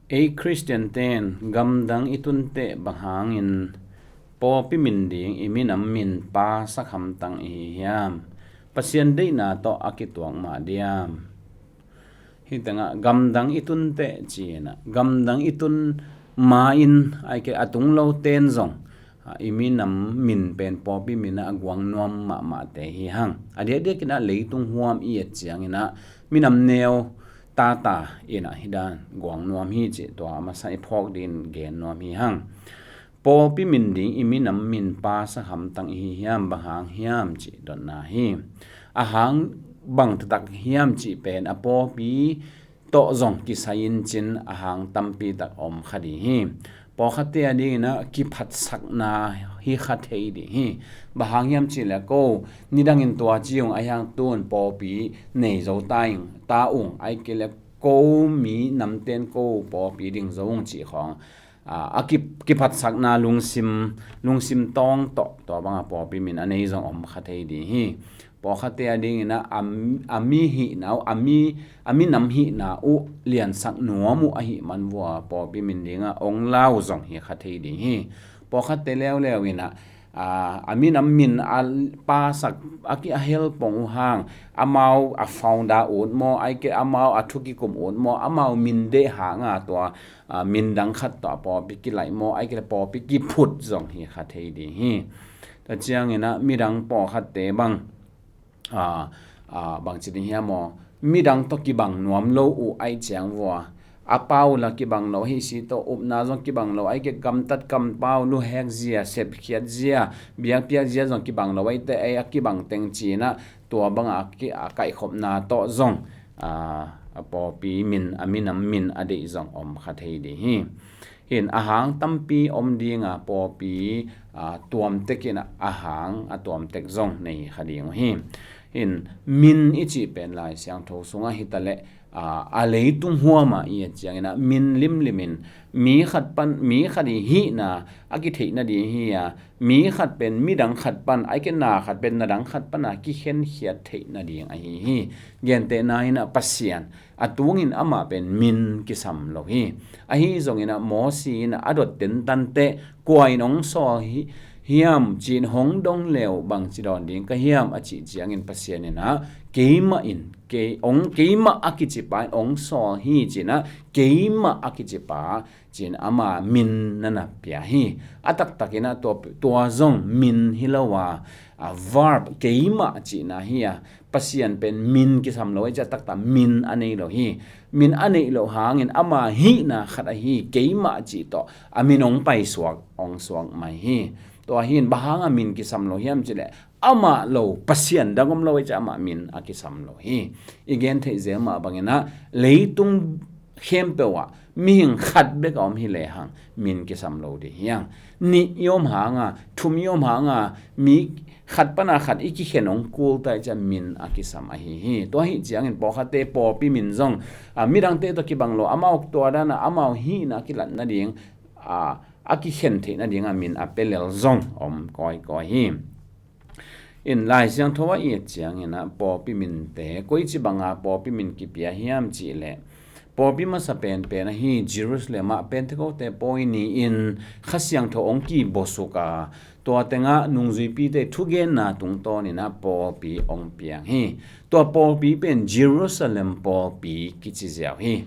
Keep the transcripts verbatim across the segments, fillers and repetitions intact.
Ei Khristian ten gamdang i tunteh bang hangin pawlpi min ding i minam min pasak hamtang i hi hiam? Pasian deihna tawh a kituak mah diam? Hih tengah gamdang i tunteh ci-in ah, gamdang i tun ma-in, ahih kei leh a tung lo ten zong, a, i minam min pen pawlpi min ah a guang nuam mahmahte hi hang. A diakdiakin ah leitung huam i et ciangin ah minam neu tata in ah hih dan guang nuam hi cih tua a masa i phawk dingin gen nuam hi hang. Pawlpi min ding i minam min pasak hamtang i hi hiam, bang hang hiam cih dotna hi. A hang bang taktak hiam cih pen a pawlpi tawh zong kisai-in cin a hang tampi tak om kha ding hi. Pawlkhatte a dingin ah kiphatsakna hi kha thei ding hi. Bang hang hiam cih leh ko nidangin tua ci ung, ahih hang tu-in pawlpi nei zo ta ing, ta ung, ahih kei leh ko mi namten ko pawlpi ding zo ung cih khawng, a, a kip-, kiphatsakna lungsim, lungsim tawng tawh tua banga pawlpi min a nei zong om kha thei ding hi. Pawlkhatte a dingin ah a, a mi hihna uh, a mi, a minam hihna uh liansak nuam uh ahih man vua pawlpi min dingah ong lau zong hi kha thei ding hi. Pawlkhatte leuleu in ah, a, a minam min a pasak a ki a hel pong uh hang, amau a founder ut maw, ahih kei leh amau a thukikum ut maw, amau min deih hanga tua, a, min dang khat tawh a pawlpi kilaih maw, ahih kei leh pawlpi kiphut zong hi kha thei ding hi. Tua ciangin ah midang pawlkhatte bang, a, a, bangci ding hiam maw, midang tawh kibang nuam lo uh ahih ciang vua, a pau la kibang lo, hi si tawh upna zong kibang lo, ahih kei leh gamtat kampau, luhek zia, sepkhiat zia, biakpiak zia zong kibang lo, ahih teh ei a kibang teng ci-in ah tua banga ki-, a kaihkhopna tawh zong, a, a pawlpi min, a minam min a deih zong om kha thei ding hi. Hin a hang tampi om dinga pawlpi, a, tuamtek in a hang a tuamtek zong nei kha ding uh hi. Hin min i cih pen Lai Siangtho sungah hi ta leh, a, a leitung huamah i et ciangin ah min limlim in mi khat pan, mi khat i hihna a kitheih nading hi a, mi khat pen midang khat pan, ahih kei leh na khat pen nadang khat pana kikhenkhiat theih nading ahi hi. Gentehna in ah Pasian a tungin amah pen min kisam lo hi. Ahi zongin ah Mosi in ah a dot tentan teh kua in ong sawl hi, hiam ci-in hong dong leh bangci dawn ding ka hiam a cih ciangin Pasian in ah keimah in, kei, ong keimah a kicipa in ong sawl hi ci-in ah keimah a kicipa ci-in ama min na na pia hi. A taktakin ah tua, tua zong min hi lo a, a verb keimah cihna hi a, Pasian pen min kisam lo, ahih ciang taktak min a nei lo hi. Min a neih loh hangin ama hihna khat ahi keimah cih tawh a min ong paisuak, ong suak mai hi. Tua hi in bang hanga min kisam lo hiam cih leh amah lo Pasian dang om lo, ahih ciang amah min a kisam lo hi. I gen theih zel mah bangin ah leitung khempeuh ah mihing khat bek a om hi lehang min kisam lo ding hi hang. Nih i om hanga, thum i om hanga, mi khat pana khat i kikhen ong kul ta, ahih ciang min a kisam ahi hi. Tua ahih ciangin pawlkhatte pawlpi min zong, a, midangte tawh kibang lo, amau tua dana amau hihna kilat nading, a, a kikhen theih nadinga min a pia lel zong om kawikawi hi. In Lai Siangtho ah i et ciangin ah pawlpi minte, koici banga pawlpi min kipia hiam cih leh, pawlpi masa penpen ahi Jerusalem ah Pentecost pawi ni-in Kha Siangtho ong kibosuk a, tua tengah nungzuipite thugenna tungtawnin ah pawlpi ong piang hi. Tua pawlpi pen Jerusalem pawlpi kici ziau hi.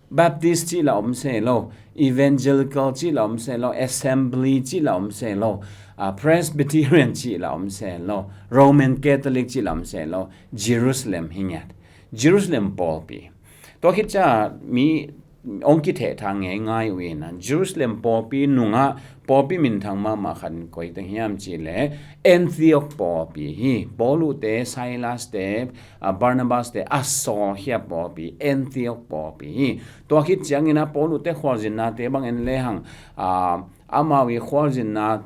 Baptist cih la om se lo, Evangelical cih la om se lo, Assembly cih la om se lo, a, Presbyterian cih la om se lo, Roman Catholic cih la om se lo, Jerusalem hi ngiat. Jerusalem pawlpi. Tua khit ciang mi ong kithehthang ngeingai uh in ah, Jerusalem pawlpi nungah pawlpi minthang mahmah khat in koi teng hiam cih leh Antioch pawlpi hi. Paul uh te, Silas te, a, Barnabas te a sawlkhia pawlpi, Antioch pawlpi hi. Tua khit ciangin ah Paul uh te khualzinnate bang en lehang, a, amau i khualzinna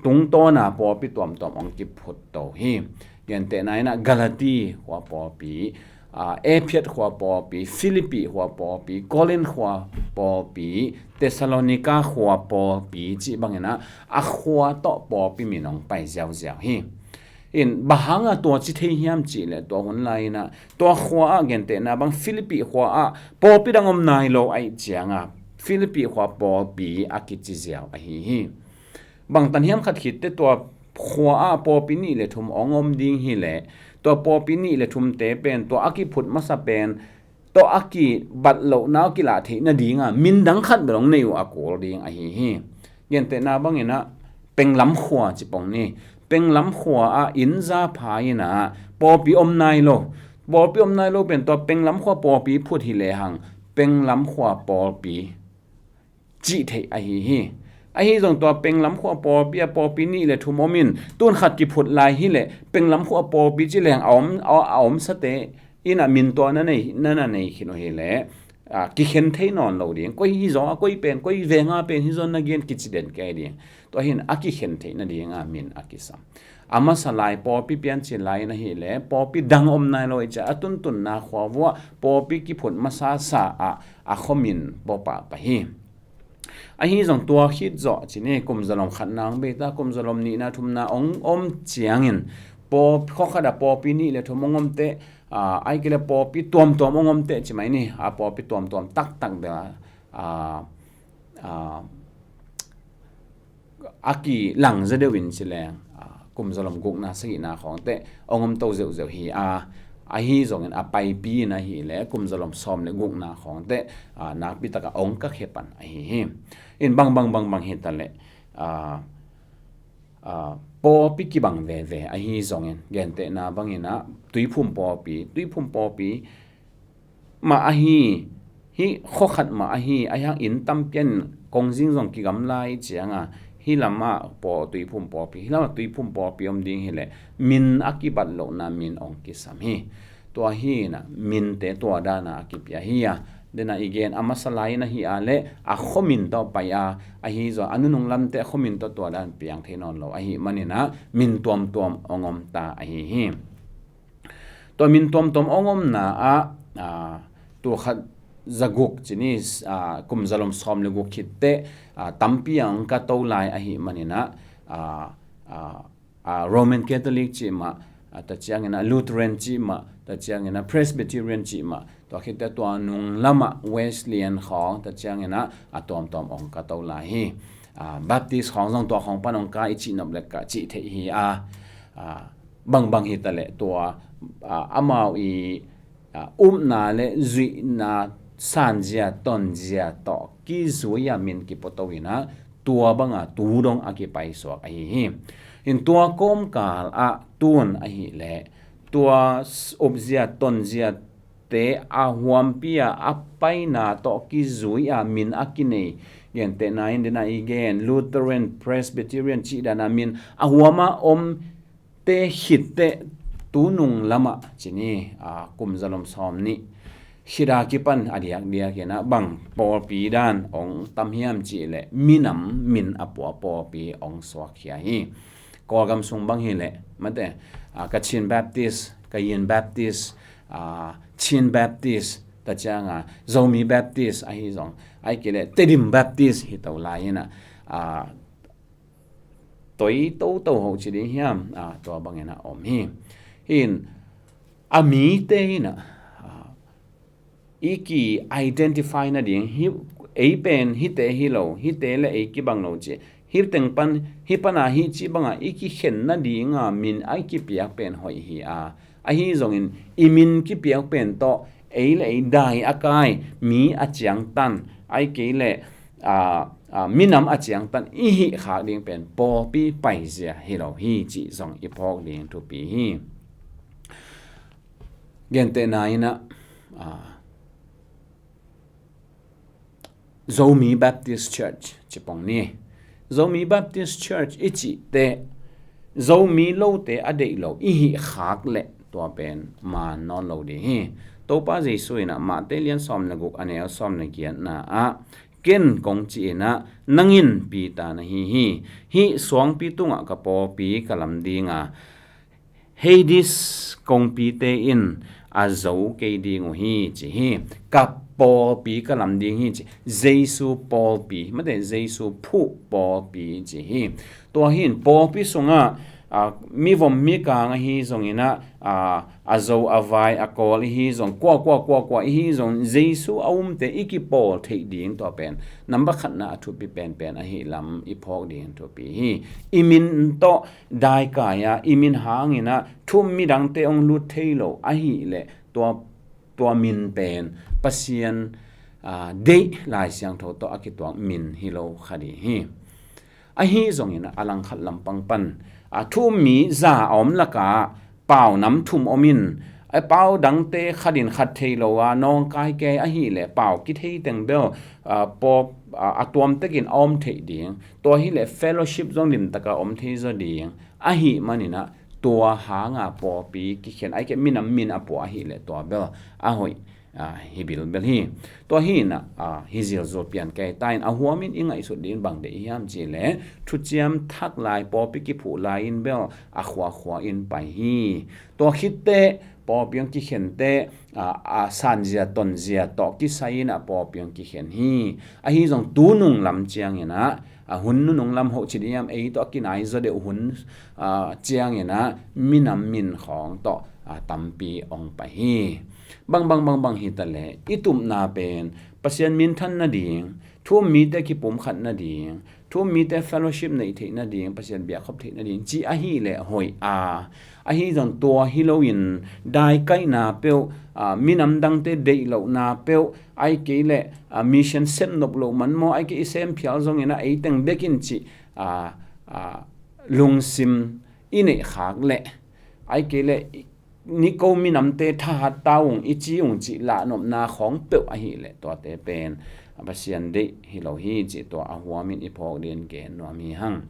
tungtawna pawlpi tuamtuam ong kiphut to hi. Gentehna in ah Galati khua pawlpi, a, Ephet khua pawlpi, Philippi khua pawlpi, Korin khua pawlpi, Thessalonika khua pawlpi cih bangin ah a khua tawh pawlpi min ong pai ziauziau hi. In bang hanga tua ci thei hiam cih leh, tua hun lai-in ah tua khua ah, gentehna bang Philippi khua ah pawlpi dang om nai lo ahih cianga Philippi khua pawlpi a kici ziau ahi hi. Bangtan hiam khat khitte tua khua ah pawlpi nih le thum hong om ding hileh, tua pawlpi nih le thumte pen tua a kiphut masa pen tawh a kibat lohna uh kilah theih nadinga min dang khat bel hong nei uh a kul ding ahi hi. Gentehna banginah Penglam khua ci pong ni. Penglam khua ah inn za pha inah pawlpi om nai lo. Pawlpi om nai lo pen tua Penglam khua pawlpi phut hi lehang Penglam khua pawlpi cih theih ahi hi. Ahi zong tua Penglam khua pawlpi a pawlpi nih le thum om in tun khat kiphut lai hileh Penglam khua pawlpi ci lehang a om, a, a omsate inah min tua na nei, na na nei khin uh hileh, a, kikhen thei nawn lo ding. Koi hi zaw a, koi pen, koi venga pen hi zaw na gen kici den kei ding. Tua hin a kikhen theih nadinga min a kisam. A masa lai pawlpi piancil lai in ahileh pawlpi dang om nai lo i cia a tuntunna khua vuah pawlpi kiphut masasa ah a khuamin pawpah pah hi. Ahi zong tua khit zawh ci ni, kum zalom khatna hong beita, kum zalom nihna thumna hong om ciangin paw, khuakhat a pawlpi nih le thum hong omte, a, ai kei le pawlpi tuamtuam hong omte ci mai ni, a pawlpi tuamtuam taktak bel a, a, a, a kilang za deuh in ci leng, a, kum zalom gukna sagihna khawngte hong om to zeuhzeuh hi a, ahi zongin a paipi in ahileh kum zalom sawm le gukna khawngte, a, nakpi taka hong ka khe pan ahi hi. In bangbang bangbang hi taleh, a, a, pawlpi kibang veve ahi zongin gentehna banginah Tuiphum pawlpi, Tuiphum pawlpi mah ahi, hih khuakhat mah ahi, ahi hang inn tampian kongzing zong kigamla i cianga hih lamah paw, Tuiphum pawlpi, hih lamah Tuiphum pawlpi om ding hileh min a kibat lohna min hong kisam hi. Tua hi inah minte tua dana a kipia hi a, dena i gen a masa lai in ahi a leh a khuamin tawh pai a, ahi zaw a nunung lamte a khuamin tawh tua dan piang thei nawn lo ahi maninah min tuamtuam hong om ta ahi hi. Tua min tuamtuam hong omna ah, a, tul khat za guk ci ni, a, kum zalom sawm le guk khitte, a, tampi ang ka to lai ahi maninah, a, a, a, Roman Catholic cih mah, a, ta cianginah Lutheran cih mah, ta cianginah Presbyterian cih mah, tua khitte tua nung lamah Wesleyan khawng, ta cianginah a tuamtuam hong ka to lai hi. A, Baptist khawng zong tua khawng pan hong ka i cih nop le ka cih theih hi a, a, bangbang hi taleh tua, a, amau i, a, upna le zuihna sanzia tonzia tawh kizui a min kipuato inah tua banga tu dong a kipaisuak ahi hi. In tua kawmkal ah tun ahileh tua s-, upzia tonzia te a huampi a a paina tawh kizui a min a kinei, gentehna in dena i gen Lutheran, Presbyterian cih dana min a huam a om te khitteh tu nung lamah ci ni, a, kum zalom sawm nih khit a kipan a diakdiak inah bang pawlpi dan hong tam hiam cihleh minam min a pua pawlpi hong suakkhia hi. Kawlgam sung bang hileh mate, a, Kachin Baptist, Kayin Baptist, a, Chin Baptist, ta cianga Zomi Baptist ahi zong, ai kei leh Tedim Baptist hi to lai inah, a, toi toto ho ci ding hiam, a, tua bangin a om hi. Hin a mite inah, a, i ki-identify nading hi, ei pen hihte hi lo, hihte le ei kibang lo ci. Hih teng pan, hih pana hih ci banga i kikhen nadinga min a i kipiak pen hoih hi a. Ahi zongin i min kipiak pen tawh ei le ei dai a kai, mi a ciangtan, ai kei le, a, a, minam a ciangtan i hih khak ding pen pawlpi paizia hi lo hi cih zong i phawk ding thupi hi. Gentehna inah, a, Zomi Baptist Church ci pong ni. Zomi Baptist Church i cihte Zomi lote a deih lo i hih khak leh tua pen maan nawn lo ding hi. Topa Jesu inah Mate lian sawm le guk a neu sawm le giatna ah, ken kong ci inah nang in Peter na hi hi. Hih suangpi tungah ka pawlpi ka lam dinga, Hades kongpite in a zo kei ding uh hi ci hi. Ka pawlpi ka lam ding hi ci. Jesu pawlpi, mate Jesu phuh pawlpi ci hi. Tua hin pawlpi sungah a, mivom mikang ahi zongin ah, a, a zo a vai a kawl ihi zong, kua kua kua kua ihi zong, Jesu a umte i kipawl theih ding tua pen number khatna a thupi penpen ahi lam i phawk ding thupi hi. I min tawh daikai a, i min hangin ah thu-um midangte hong lut thei lo ahih leh tua, tua min pen Pasian, a, deih Lai Siangtho tawh a kituak min hi lo kha ding hi. Ahi zongin a langkhat lampang pan, a, thu-um mi za a om lakah pau nam thum om in, a, pau dangte khat in khat thei lo a, nawngkai kei ahih leh pau kithei teng bel, a, pawp, a, a tuamtekin a om theih ding. Tua hi leh fellowship zong limtaka om thei zaw ding. Ahih manin ah tua hanga pawlpi kikhen, ahih kei minam min a pua ahih leh tua bel a hoih, a, hi bilbel hi. Tua hi in ah, a, hi zilzul pian kei ta in a huamin i ngaihsut ding bang deih hiam cih leh thuciam thak lai pawlpi kiphuh lai in bel a khuakhua in pai hi. Tua khitteh pawlpi hong kikhente, a, a sanzia tonzia tawh kisai in ah pawlpi hong kikhen hi. Ahi zong tu nung lam ciangin ah, a, hun nunung lam hoh ci ding hiam, ei tawh a kinai zaw deuh hun, a, ciangin ah minam min khawng tawh, a, tampi hong pai hi. Bang bang bang bang hi ta leh i tupna pen Pasian minthan nading, thu-um mite kipumkhat nading, thu-um mite fellowship neih theih nading, Pasian biakkhop theih nading cih ahih leh hoih a, ahi zong tua hi loin daikaihna peuh, a, minam dangte deih lohna peuh, ahih kei leh, a, mission sepnop loh man maw, ahih kei i sem phial zongin ah ei teng bek in cih, a, a, lungsim i neih khak leh, ahih kei leh ni ko minamte thahat ta ung i ci ung cih lahnopna khawng peuh ahih leh tuate pen, a, Pasian deih hi lo hi cih tua a huamin i phawk ding gen nuam hi hang.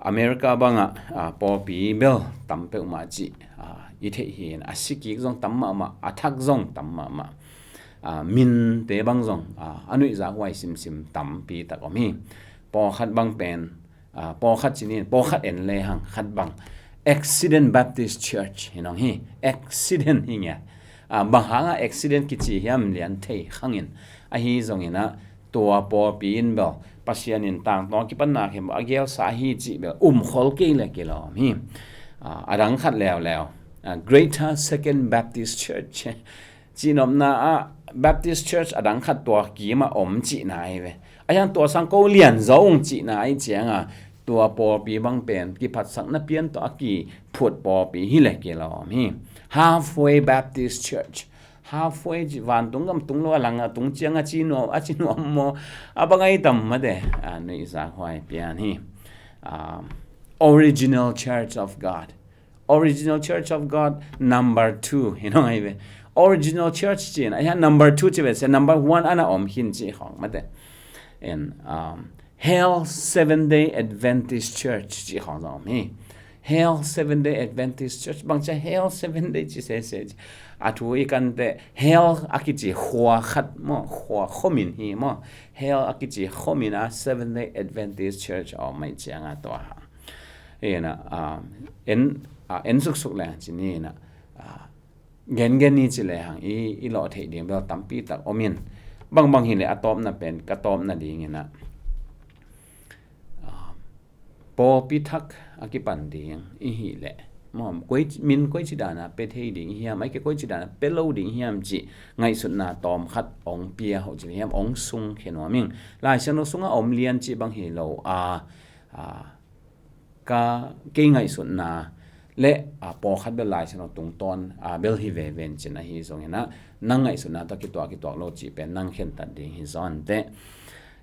America bangah, a, pawlpi bel tam peuhmah cih, a, i theih hi in, a si kik zong tam mahmah, a thak zong tam mahmah, a, minte bang zong, a, a nuihzak huai simsim tampi tak om hi. Pawlkhat bang pen, a, pawlkhat ci ni, pawlkhat en le hang, khat bang Accident Baptist Church hi nong hi. Accident hi ngiat. A, bang hanga accident kici hiam lian thei khangin, ahi zongin ah tua pawlpi in bel Pasian in tangtawng kipanna khempeuh a gelsa hi cih bel um khol kei le kilawm hi. A, a dang khat leuleu, a, Greater Second Baptist Church cihnopna ah Baptist Church a dang khat tua kimah om cihna ahi ve. A hiang tua sang ko lian zo ung cihna ahi cianga tua pawlpi bang pen kiphatsakna pian tawh a kiphut pawlpi hi le kilawm hi. Halfway Baptist Church. Halfway ci, vantung gam tung lo a lang a tung ciang a ci nuam, a ci nuam maw, a bang ahi tam mate, a, nuihzak huai pian hi. A, Original Church of God. Original Church of God number two hi nong ahi ve. Original Church ci in a hiang number two ci ve se number one ana om khin ci khawng mate. And, um, Hail Seventh Day Adventist Church ci khawng zong om hi. Hail Seventh Day Adventist Church, bang cia Hail Seventh Day ci sese ci. A thu i kanteh Hail a kici khua khat maw, khua khuamin hi maw. Hail a kici khuamin a Seventh Day Adventist Church a om mai cianga tua ha. Ina, a, en, a, en suksuk le ci ni ina, a, gengen ni ci le hang i, i lawh theih ding bel tampi tak om in. Bangbang hi le a tawpna pen, ka tawpna ding ina, a, pawlpi thak a kipan ding i hi le maw, koi, min koi ci dana pe thei ding i hiam, ai ke koi ci dana pe lo ding i hiam ci ngaihsutna tawm khat ong pia ho ci le hiam, ong sung khe nuam ing. Lai Siangtho sunga om lian ci bang hi lo a, a, ka, kei ngaihsutna le, a, pawlkhat bel Lai Siangtho tungtawn, a, bel hi veve in cin ahi zongin a, nang ngaihsutna tawh kituak, kituak lo cih pen nang khentat ding hi zaw inteh.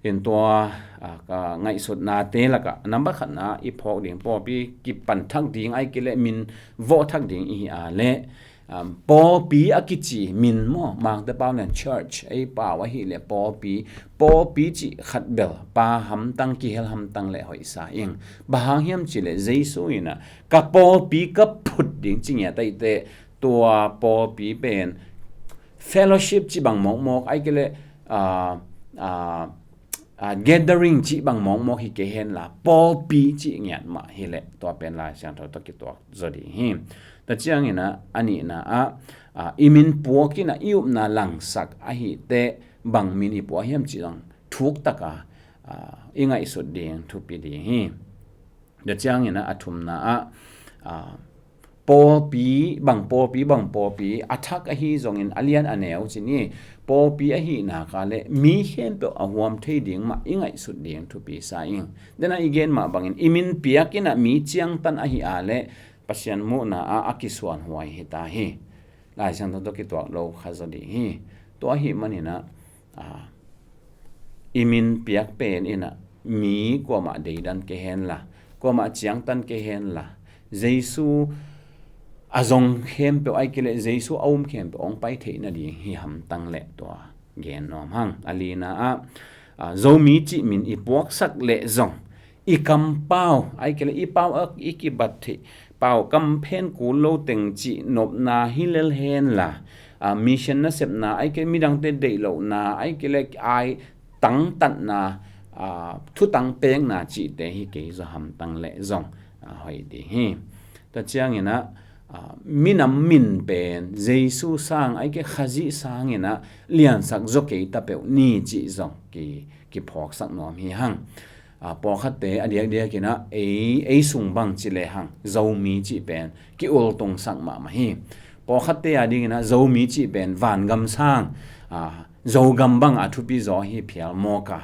In tua, a, ka ngaihsutnate lakah number khatna i phawk ding pawlpi kipan thak ding ai kei le min vawh thak ding i hi a le, um, pawlpi a kici min maw, Mangte pau nen church, ei pau ahi le pawlpi, pawlpi cih khat bel pa hamtang, kihel hamtang le hoihsa ing. Bang hang hiam ci le Jesu ina, ka pawlpi ka phut ding ci ngiat ahi teh, tua pawlpi pen fellowship ci bang mawkmawk ai kei le, a, a, a, gathering ci bang mawkmawk hi kei henla, pawlpi ci ngiat mah hi le tua pen Lai Siangtho tawh kituak zaw ding hi. Tua ciangin a, a nihna ah, a, i min puak in a i upna langsak ahi teh bang min i puak hiam ci zong thuk taka, a, i ngaihsut ding thupi ding hi. Tua ciangin ah a thumna ah, ah, pawlpi bang pawlpi bang pawlpi a thak ahi zongin a lian a neu ci ni, pawlpi ahi nak leh mi khempeuh a huam thei ding mah i ngaihsut ding thupi sa ing. Dena i gen mah bangin i min piak in ah mi ciangtan ahi a leh Pasian muhna ah a kisuan huai hi ta hi. Lai Siangtho tawh kituak lo kha zaw ding hi. Tua ahi manin ah, ah, i min piak pen in ah mi kuamah deidan kei hen la, kuamah ciangtan kei hen la, Jesu a zong khempeuh ai kei leh Jesu a um khempeuh hong pai theih nading hi hamtang leh tua gen nuam hang. A lina ah, ah, Zomi cih min i puaksak leh zong i kampau ai kei leh i pau a i kibat theih pau kamphen kul lo teng cih nopna hi lel hen la, ah, mission nasepna ai kei midangte deih lohna ai kei leh ai tangtatna, ah, thutang pekna cihte hi kei zaw hamtang leh zong, ah, hoih ding hi. Tua ciangin ah, ah, minam min pen Jesu sang ai kei Khazih sangin ah liansak zaw kei ta peuh ni cih zong ki, kiphawksak nuam hi hang. Ah, pawlkhatte a diakdiakin ah ei, ei sung bang ci lehang Zomi cih pen ki-ultungsak mahmah hi. Pawlkhatte a dingin ah Zomi cih pen vangam sang, ah, Zogam bang a thupi zaw hi phial mawk a,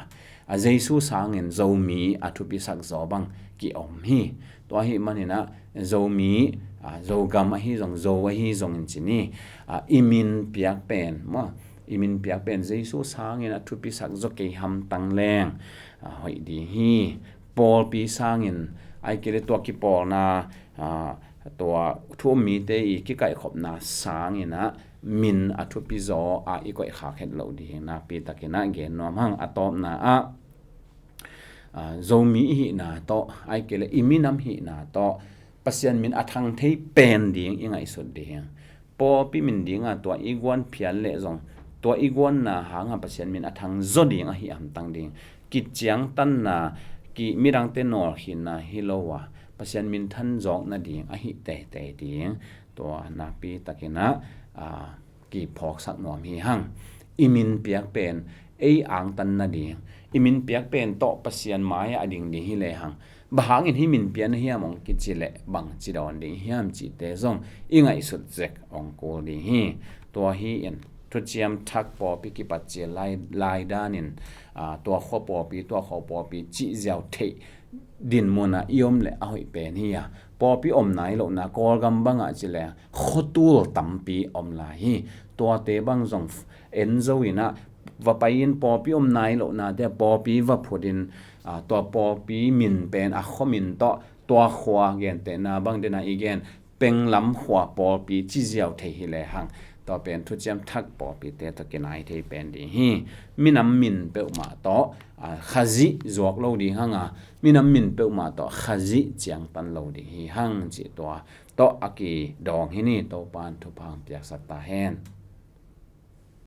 a Jesu sangin Zomi a thupisak zaw bang ki-om hi. Tua ahi manin ah Zomi, ah, Zogam ahi zong, Zo ahi zongin ci ni, ah, i min piak pen maw, i min piak pen Jesu sangin a thupisak zaw kei hamtang leng, ah, hoih ding hi. Pawlpi sangin ai kei leh tua kipawlna, ah, tua thu um mite i kikaihkhopna sangin ah min a thupi zaw ah i koihkhak het loh ding nakpi takin ah gen nuam hang. A tawpna ah, ah, Zomi i hihna tawh ai kei leh i minam hihna tawh Pasian min a thang thei pen ding i ngaihsut ding. Pawlpi min ding a tua i guan phial leh zong tua i guanna hang a Pasian min a thang zaw ding ahi hamtang ding. Kiciangtanna, ki midangte nawlkhinna hi lo a Pasian min than zawk nading ahi teitei ding. Tua nakpi takin ah, ah, kiphawksak nuam hi hang. I min piak pen ei angtan nading, i min piak pen tawh Pasian mai-ah a ding ding hi lehang, bang hangin hih min pian ahiam hong kici leh bang ci dawn ding hiam cihte zong i ngaihsut zek hong kul ding hi. Tua hi in Thuciam Thak pawlpi kipat cil lai, lai danin, ah, tua khua pawlpi, tua khua pawlpi cih ziau theih dinmun ah i om leh a hoih pen hi a, pawlpi om nai lohna Kawlgam bangah ci leh khuatul tampi om lai hi. Tuate bang zong en zo in ah va pai in pawlpi om nai lohnate ah pawlpi va phut in, ah, tua pawlpi min pen a khua min tawh tua khua gentehna bang dena i gen Penglam khua pawlpi ci ziau thei hi lehang, tua pen Thuciam Thak pawlpite tawh kinai thei pen ding hi. Minam min peuhmah tawh, ah, Khazih zuak lo ding hang a, minam min peuhmah tawh Khazih ciangtan lo ding hi hang cih tua tawh a kidawng hi ni. Topa'n thupha hong piaksak ta hen.